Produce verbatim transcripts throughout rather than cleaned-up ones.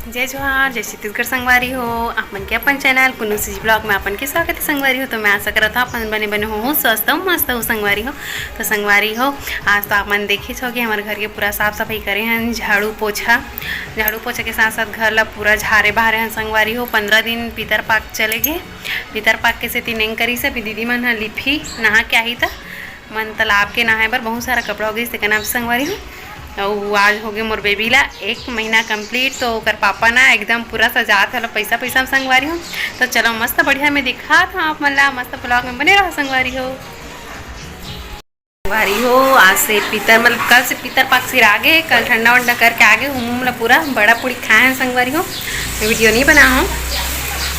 जय जोहार, जय छत्तीसगढ़ संगवारी हो। आप मन के अपन चैनल कुन्नू सीजी ब्लॉग में आप मन के स्वागत है संगवारी हो। तो मैं आशा करत हूँ आप मन बने बने हो, स्वस्थ हो, मस्त हो संगवारी हो। तो संगवारी हो, आज तो आप मन देखे हो कि हमारे घर के पूरा साफ सफाई करे हन, झाड़ू पोछा, झाड़ू पोछा के साथ साथ घर ला पूरा झारे बहारे हन संगवारी हो। पंद्रह दिन पितर पाक चले गे, पितर पाक के सेती नेंग करी से अभी दीदी मन ह लिपही, नहा के आही त मन तालाब के नहाए बर बहुत सारा कपड़ा हो गइस, तेकर नाम संगवारी हो। अउ आज हो गे मोर बेबी ला एक महीना कंप्लीट, तो ओकर पापा ना एकदम पूरा सजात हला पैसा पैसा में संगवारी हो। तो चलो मस्त बढ़िया में दिखात हूँ आप मन ला, मस्त ब्लॉग में बने रहो संगवारी हो। संगवारी हो, आज से पितर मतलब कल से पितर पाक सिर आगे, कल ठंडा वंडा करके आगे, हुम हुम ला पूरा बड़ा पूड़ी खाए हैं संगवारी हो। वीडियो नहीं बना हूँ,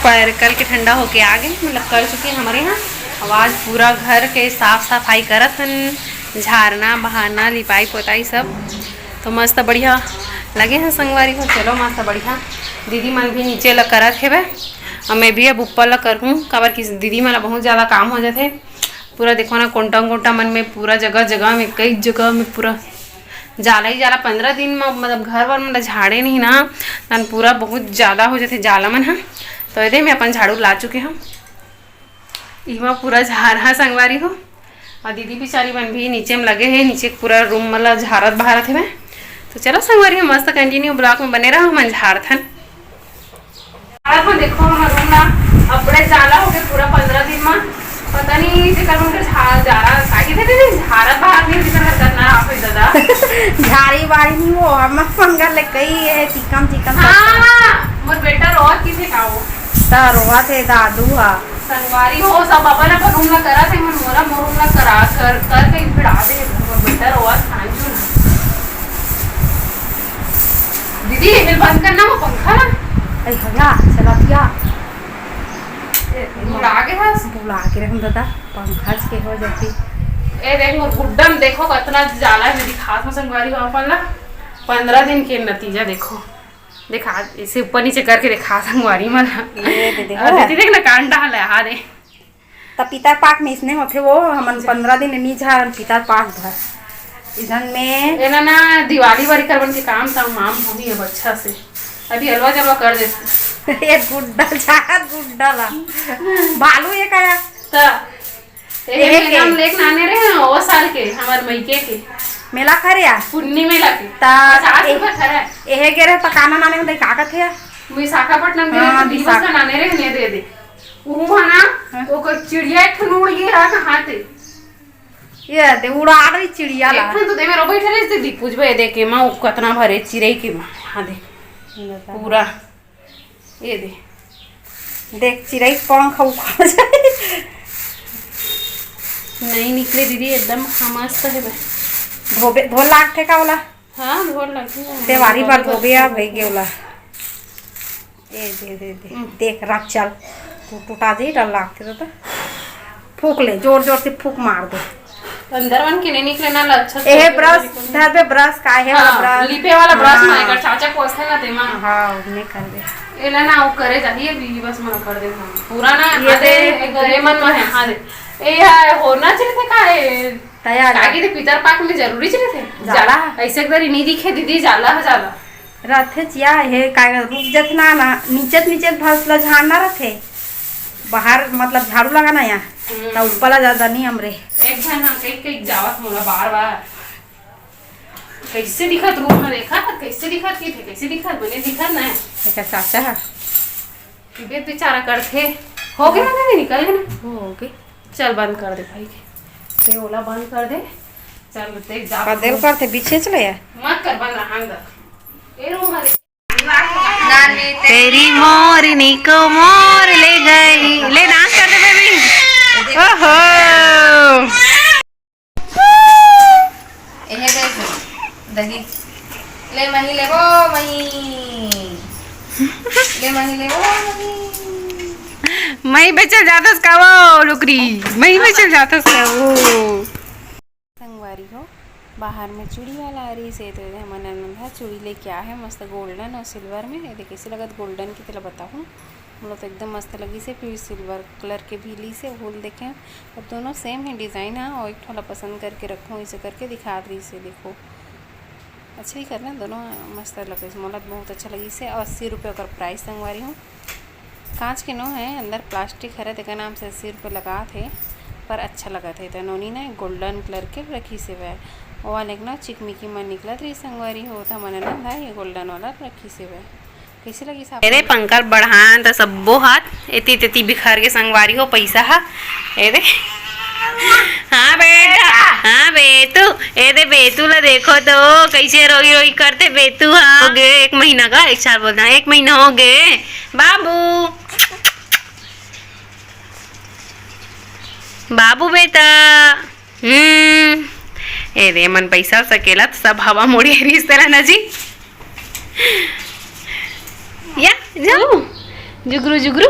पर कल के ठंडा होके आगे, मतलब कर चुके हैं हमारे यहाँ। अब आज पूरा घर के साफ सफाई करत हन, झारना बहारना लिपाई पोताई सब। तो मस्त बढ़िया लगे हैं संगवारी हो। चलो मस्त बढ़िया, दीदी मन भी नीचे ला करत हेवे, और मैं भी अब ऊपर ला करहूँ, काबर कि दीदी मन ला बहुत ज़्यादा काम हो जाथे। पूरा देखो ना, कोंटा कोंटा मन में पूरा जगह जगह में, कई जगह में पूरा जाला ही जाला। पंद्रह दिन में मतलब घर वर मतलब झाड़े नहीं ना, तन पूरा बहुत ज़्यादा हो जाथे जाला मन ह। तो एदे मैं अपन झाड़ू ला चुके हूँ। इमा पूरा झारा संगवारी हो, और दीदी बिचारी मन भी नीचे में लगे हैं, नीचे पूरा रूम मतलब झारत बहारत हेवे। तो चलो संगवारी हो, मस्त कंटिन्यू ब्लॉग में बने रहो, मन झारथन। झारत में देखो हमर रूम ना, अबड़े जाला हो गए पूरा पंद्रह दिन में। पता नहीं जेकर मन के झा-, झारा काहे दे दे झारा बाहर नहीं दिखत रहता ना आप दादा। झारी बारी नहीं हो, हम अपन घर ले कई है चिकम चिकम सब। हाँ, मोर बेटा रोवत किसे का हो? त रोवत हे दादू हा। संगवारी हो, सब अपन अपन रूम ला करा थे, मन मोला मोर रूम ला करा कर कर के भिड़ा दे, मोर बेटा रोवत खान जो ना। दीदी, ये बंद करना वो पंखा ना। अरे भैया, चला दिया। ए, बुला के हस? बुला के रखन दादा, पंखा के हो जाती। ए देख, मोर गुड्डन देखो कितना जाला है, दिखात हूँ संगवारी हो अपन ला। पंद्रह दिन के नतीजा देखो, देखा, इसे ऊपर नीचे करके देखा संगवारी मन। ये दे दे, और हाँ। दीदी देख ना, कान डाल है, हाँ दे। त पितर पाक में इसने होथे वो, हमन पंद्रह दिन नी झारन पितर पाक भर। इधन में एला ना दिवाली बारी करबन के काम त माम होही अब अच्छा से। अभी अलवा जलवा कर दे। ये गुड्डा जा, गुड्डा ला। बालू ये काया? त एहे एहे के। मेला में लेके आने रहे हैं, वो साल के, हमार मइके के। मेला खरे आ? पुन्नी मेला के। त पचास ए-, रुपया खरा है। एहे गे रहे त काना नाने में का कथे? विशाखापट्टनम गे हाँ, रहे त बीस विशाखा। का नाने रहे, ने दे दे। वो है ना, हाँ। ओकर चिड़िया एक ठन उड़ गया है, कहाँ थे? ये दे, उड़ा रही चिड़िया ला। एक ठन तो दे में रो बैठे रहे, दीदी, पूछबे, ये देख, एमा वो कतना भरे चिरई के, हाँ दे। बता। पूरा, ये दे। देख, चिरई के पंख उखड़ जाए। नहीं निकले दीदी, एकदम मस्त है बे। धोबे, धो लागथे का ओला? हाँ, धोर लगही। तेवारी बार धोबे आ भई गे ओला। ए, दे, दे, दे। हम्म। देख, रख चल। तू टुटा जाई, डर लागथे तो, तो। फूक ले, जोर, जोर से फूक मार दे। अंदर मन के नहीं निकले ना, अच्छा से एहे निकले, ब्रश, निकले। धर बे ब्रश, का हे वाला हाँ, ब्रश? लिपे वाला ब्रश हाँ। ना, एकर चाचा को असले ना तेमा। हाँ, उन्हें कर दे। एला ना, वो करे जाही, अभी बस मना कर दे हम। पूरा ना, ये आधे दे। एक गरे मन में है, हाँ दे। ए, यार, होना चाहिए था का, ए, तैयार है। काहे कि पितर पाक में जरूरी चाहिए थे। जाला। जा-, ऐसे एक बारी नहीं दिखे दीदी, जाला हो जाला। रथे चिया, हे काय रुक जथे ना, ना, नीचत नीचत भस ल झाड़ना रथे। बाहर मतलब झाड़ू लगाना या, हम्म। त ऊपर ला ज्यादा नहीं हमरे। एक झन हा कई कई जावत मोला बार बार। कैसे दिखत रूम में देखा, कैसे दिखत की थे, कैसे दिखत, बने दिखत ना। एकर चाचा हा। तबीयत बेचारा करथे। हो गया ना, निकल गया ना। हो गई। चल बंद कर दे भाई के। ते ओला बंद कर दे। चल ते जा। का देर करथे, बीचे चले आ। मत कर बंद, रहन दे। ए रूम में। तेरी मोरनी को मोर ले गई। ले डांस कर दे बेबी। ओहो। एहे देख, दही। ले मही ले वो मही। ले मही ले वो मही। मही बेचल जातस का वो लुकरी? मही बेचल जातस का वो? संगवारी हो, बाहर में चूड़ी वाला आ रही से, तो हमन आनंद हा चूड़ी लेके आ है मस्त गोल्डन और सिल्वर में। ये देख कैसे लगत गोल्डन की तरह बताऊँ। मोला तो एकदम मस्त लगिस हे, फिर सिल्वर कलर के भी लिस हे, वो ल देखेंव। अब दोनों सेम हे डिजाइन ह, अउ एक ठो ला पसंद करके रखहूँ, अइसे करके दिखात रहिस हे। देखो, अच्छा ही करना दोनों। मस्त लगे, मोला बहुत अच्छा लगिस हे। और अस्सी रुपये ओकर प्राइस संगवारी हो। कांच के नो है, अंदर प्लास्टिक हरे, तेकर नाम से अस्सी रुपये लगात हे, पर अच्छा लगत हे। त नोनी ना गोल्डन कलर के रखिस हेवय, ओ वाले के ना चिकमिकी मन निकलत रही संगवारी हो, त हमन ना ला ये गोल्डन वाला रखिस हेवय। कैसे लगिस आप? अरे पंकज बढ़ान त सब्बो हाथ एती तेती बिखर के संगवारी हो, पैसा हा। ए दे। हाँ बेटा, हाँ बेतू, ए दे बेतू ला देखो तो कैसे रोई रोई करथे बेतू हा। हो गे एक महीना का, एक साल बोलना, एक महीना हो गे। बाबू, बाबू बेटा। हम्म। ए दे मन पैसा सकेला त सब हवा मोड़ी रिस तेला ना जी। या, जा। जुगरू, जुगरू,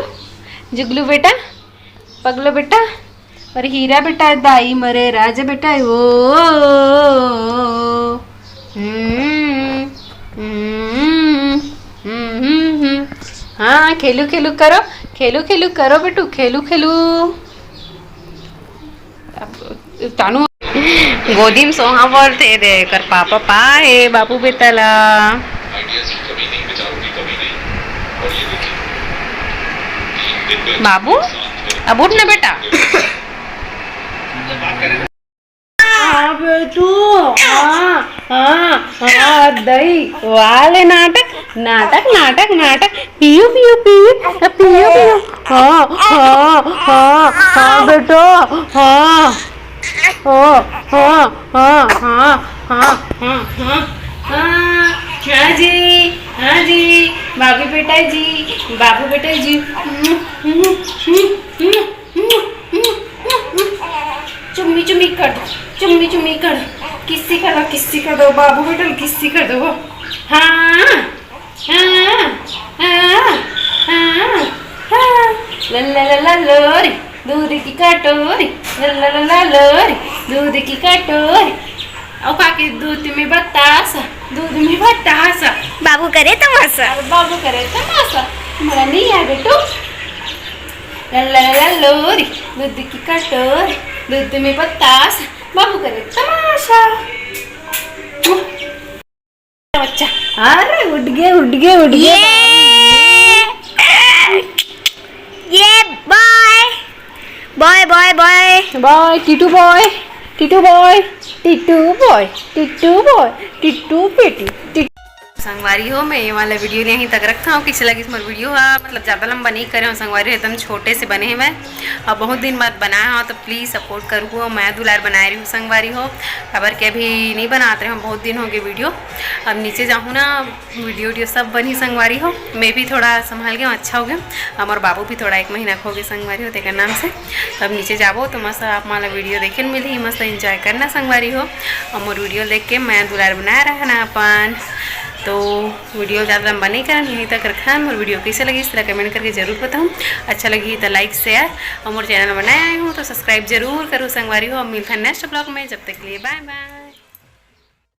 जुगलू बेटा, पगलो बेटा, और हीरा बेटा, दाई मरे राज बेटा, ओ, हम्म, हम्म, हम्म, हम्म, हम्म। हाँ, खेलू, खेलू करो, खेलू, खेलू करो बेटू, खेलू, खेलू। अब तानू गोदी में सोहा बोलथे दे, कर पापा पाए बाबू बेटा ला। बाबू, अब उठ ना बेटा। हाँ बेटू, हाँ, हाँ, हाँ, दई, वाले नाटक, नाटक, नाटक, नाटक, पियू, पियू, पियू, पियू, पियू, हाँ, हाँ, हाँ, हाँ, बेटो, हाँ, हाँ, हाँ, हाँ, हाँ, हाँ, हाँ, हाँ, हाँ, हाँ जी, हाँ जी, बाबू बेटा जी, बाबू बेटा जी, चुम्मी चुम्मी कर दो, चुम्मी चुम्मी कर दो, किस्सी कर दो, किस्सी कर दो, बाबू बेटा किस्सी कर दो। हाँ, हाँ, हाँ, हाँ, हाँ। ला, ला, ला, ला, लोरी, दूध की कटोरी, ला, ला, ला, ला, लोरी, दूध की कटोरी। और खा के दूध में बतासा, दूध में बतासा। बाबू करे तमाशा। अरे बाबू करे तमाशा, तुम्हारा नहीं है बेटू। ला, ला, ला, लोरी, दूध की कटोरी, दूध में बतासा, बाबू करे तमाशा। बच्चा, अरे उठ गए, उठ गए, उठ गए। ये, ये बॉय, बॉय, बॉय, बॉय। बॉय, टीटू बॉय, टीटू बॉय, टीटू बॉय, टीटू बॉय, टीटू बेटी, टीटू। संगवारी हो, मैं ये वाला वीडियो यहीं तक रखा हूँ। कैसे लगिस मोर वीडियो हा? मतलब ज़्यादा लंबा नहीं करे हूँ संगवारी हो, एकदम छोटे से बने हैं मैं। अब बहुत दिन बाद बनाया हूँ, तो प्लीज सपोर्ट करू हो, मैं दुलार बनाए रही हूँ संगवारी हो। काबर के अभी नहीं बनात रहे हूँ, बहुत दिन हो गए वीडियो। अब नीचे जाहूँ ना, वीडियो वीडियो सब बनी संगवारी हो। मैं भी थोड़ा संभाल गया हूँ, अच्छा हो गया। हमर बाबू भी थोड़ा एक महीना हो गए संगवारी हो, तेकर नाम से। तब नीचे जाबो तो मस्त आप मन ला वीडियो देखे ल मिलही, मस्त एंजॉय करना संगवारी हो। और मोर वीडियो देख के मैं दुलार बनाए रहना अपन। तो वीडियो ज़्यादा लंबा नहीं करन, यहीं तक रखन। मोर वीडियो कैसे लगिस तेला कमेंट करके जरूर बताहूँ। अच्छा लगी तो लाइक, शेयर और मोर चैनल बनाए आए हूँ तो सब्सक्राइब जरूर करो संगवारी हो। अब मिलता नेक्स्ट ब्लॉग में, जब तक के लिए बाय बाय।